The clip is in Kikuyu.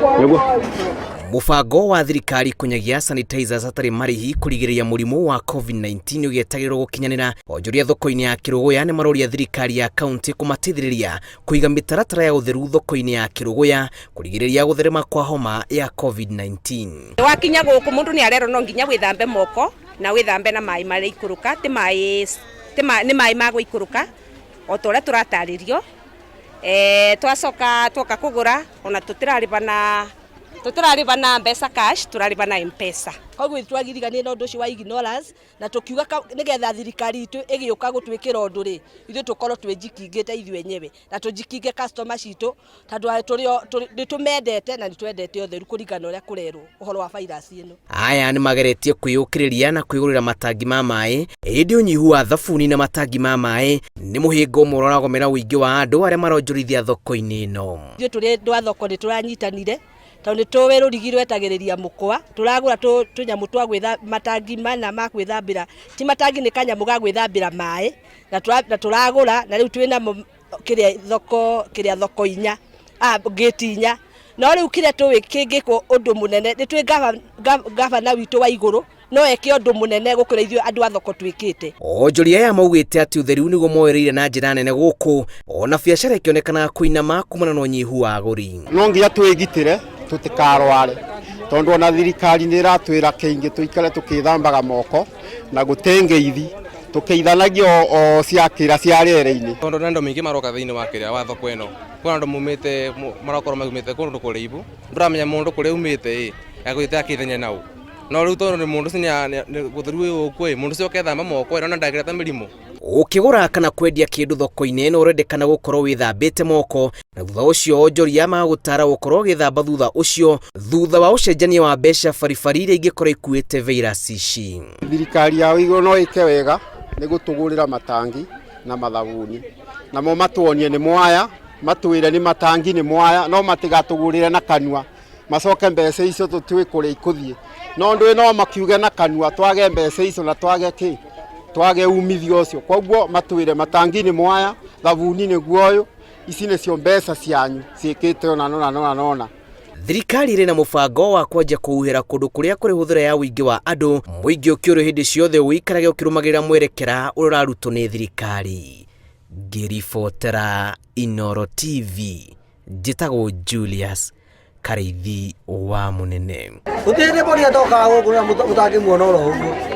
Nĩguo. Mũbango wa thirikari kũnyagia sanitizers hatarĩ marĩhi kũrigĩrĩria mũrimũ wa COVID-19 ũgĩetagĩrĩrwo gũkinyanĩra. Onjoria thoko-inĩ ya Kĩrũgũya nĩ maroria thirikari ya kaunti kũmateithĩrĩria kũiga mĩtaratara ya ũtheru thoko-inĩ ya Kĩrũgũya kũrigĩrĩria gũtherema kwa homa ya COVID-19. Wakinya gũkũ mũndũ nĩ arerwo no nginya wĩthambe moko na wĩthambe na maĩ marĩa ikũrũka ti maĩ nĩ maĩ ma gũikũrũka o ta ũrĩa tũratarĩrio. Twacoka twoka kũgũra ona tũtirarĩba na mbeca cash, tũrarĩba na M-Pesa. Koguo twagiriganie na ũndũ ũcio wa ignorance na tũkiuga nĩgetha thirikari itũ ĩgĩũka gũtwĩkĩra ũndũ rĩ, ithuĩ tũkorwo twĩjikingĩte ithuĩ enyewe na tũjikinge customer citũ tondũ nĩ tũmendete na nĩ twendete ũtheru kũringana na ũrĩa kũrerwo ũhoro wa virus ĩno. Aya nĩ mageretie kwĩyũkĩrĩria na kwĩgũrĩra matangi ma maĩ, ĩndĩ ũnyihu wa thabuni na matangi ma maĩ nĩ mũhĩnga ũmwe ũragomera ũingĩ wa andũ arĩa maronjorithia thoko-inĩ ĩno. Ithuĩ tũrĩ andũ a thoko nĩ tũranyitanire tondũ nĩ tũĩ rũrigi rwetagĩrĩria mũkwa, tũragũra tũnyamũ twa gwĩtha matangi mana ma gwĩthambĩra, ti matangi nĩ kanyamũ ga gwĩthambĩra maĩ na tũragũra na rĩu twĩnamo kĩrĩa thoko, kĩrĩa thoko inya, ngĩti inya. No rĩu kĩrĩa tũĩ kĩngĩkwo ũndũ mũnene nĩ twĩ gavana witũ wa igũrũ no eke ũndũ mũnene gũkĩra ithuĩ andũ a thoko twĩkĩte. Onjoria aya maugĩte atĩ ũtheru nĩguo moereire na njĩra nene gũkũ ona biacara ĩkĩonekanaga kũinama kumana na ũnyihu wa agũri. No nginya twĩgitĩre tũtikarware tondũ ona thirikari nĩ ĩratwĩra kĩingĩ tũikare tũkĩthambaga moko na gũtĩ ngeithi tũkĩithanagia o cia kĩra cia rĩera-inĩ. Tondũ nĩ andũ maingĩ maroka thĩinĩ wa kĩrĩa wa thoko ĩno, kwĩna andũ maumĩte marakorwo maumĩte kũndũ kũraihu, ndũramenya mũndũ kũrĩa aumĩte ĩ egũthiĩte akĩithania nau. No rĩu tondũ nĩ mũndũ ũcio ũtheru wĩ gũkũ ĩ, mũndũ ũcio akethamba moko ĩ, nĩwona ndangĩreta mĩrimũ. Ũkĩgũra kana kwendia kĩndũ thoko-inĩ ĩno ũrendekana gũkorwo wĩthambĩte moko na thutha ũcio onjoria magũtara gũkorwo ũgĩthamba thutha ũcio thutha wa ũcenjania wa mbeca baribari iria ingĩkorwo ikuĩte virus ici. Thirikari ya igũrũ no ĩke wega nĩ gũtũgũrĩra matangi na mathabuni, namo matuonie nĩ mwaya, matwĩre nĩ matangi nĩ mwaya, no matigatũgũrĩre na kanua macoke mbeca icio tũtiũĩ kũrĩa ikũthiĩ. No ndũĩ no makiuge na kanua twage mbeca icio na twage kĩ, twage umithio ũcio. Koguo matwĩre matangi nĩ mwaya, thabuni nĩguo ũyũ, ici nĩcio mbeca cianyu ciĩkĩte ũna na ũna na ũna na ũna. Thirikari ĩrĩ na mũbango wa kwanjia kũhuhĩra kũndũ kũrĩa kũrĩ hũthĩra ya ũingĩ wa andũ, mũingĩ ũkĩũrio hĩndĩ ciothe ũikarage ũkĩrũmagĩrĩra mwerekera ũrĩa ũrarutwo nĩ thirikari. Ngĩribotera Inooro TV, njĩtagwo Julius Karĩithi wa Mũnene. Gũtirĩ mũrĩa ndokaga gũkũ na mũtangĩmuona oro ũguo.